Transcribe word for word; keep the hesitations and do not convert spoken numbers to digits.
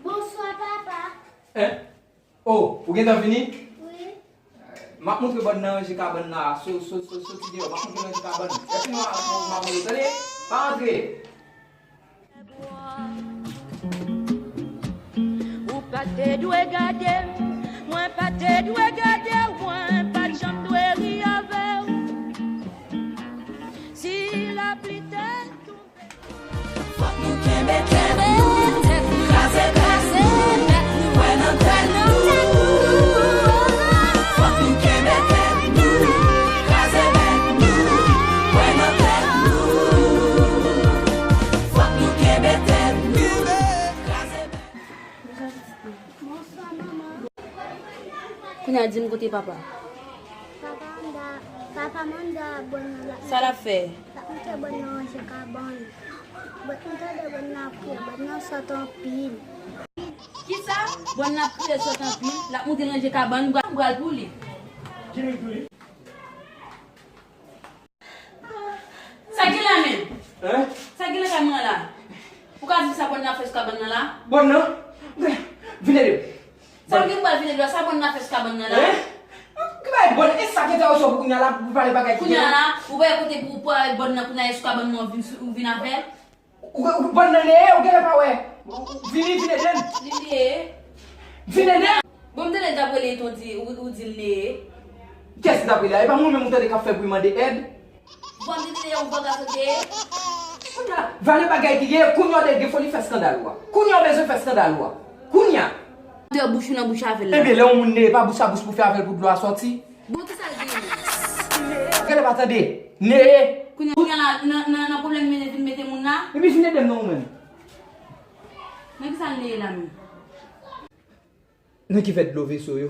Bonswa, papa. Hein? Oh, ou gentan vini? Wi. M ap montre bòn nan ranje kabann la. So, so, so, soti deyò. M ap montre ranje kabann. Epi m a, m a, m a, tande? Pa antre. Ou pa te dwe gade m, mwen pa te dwe gade w, mwen pa t janm dwe ri avè w. Si lapli te tonbe. Fòk nou kenbe tèt nou, kraze bèk nou, kwè nan tèt nou. Fòk nou kenbe tèt nou, kraze bèk nou, kwè nan tèt nou. Fòk nou kenbe tèt nou, kraze bèk nou. Bonswa, manman. Kounye a, di m kote papa. Papa manda, papa manda bòn nan la. Sa l ap fè? L ap montre bòn nan ranje kabann. Bòn, m tande bòn nan ap kriye, bòn nan sòt anpil. Kisa? Bòn nan ap kriye sòt anpil. L ap montre ranje kabann, m pral, m pral pou li. Sa k gen la menm? Hein? Sa k gen lakay mwen la? Ou ka di m sa bòn nan ap fè sou kabann nan la? Bòn nan? Vin ede m. Sa m gen m pral vin ede w la, sa bòn nan ap fè sou kabann nan la? Hein? Ki bagay bòn? E sa k te osò pou kounye a la pou pale bagay ki gen la? Kounye a la, ou pa wè kote pou, pou pale bòn nan kounye a e sou kabann nan ou vin sou, ou vin avè l? Ou, ou, bòn nan neye, ou genlè pa wè. Vini, vin ede m. Li neye. Vin ede m. Bon, m tande l t ap rele, etan w di, ou, ou di l neye. Kiyès ki t ap rele a? E pa mwen menm ou tande k ap fè bri mande èd? Bon, m tande neye, yon gwo gason te ye. Kounye a, vale bagay ki gen, kounye a w te gen foli fè eskandal ou a. Kounye a w bezwen fè eskandal ou a. Kounye a. Te bouch ou nan bouch avè l la. Ebyen, lè yon moun neye, pa bouch a bouch pou fè avè l pou dlo a sòti. Bon, kisa l genyen? Genlè pa tande. Neye. Kounye a la, nan, nan, nan pwoblèm li vin mete moun la? Epi vin ede m non ou menm. Men kisa l neye la menm? Nan kivèt dlo veso yo.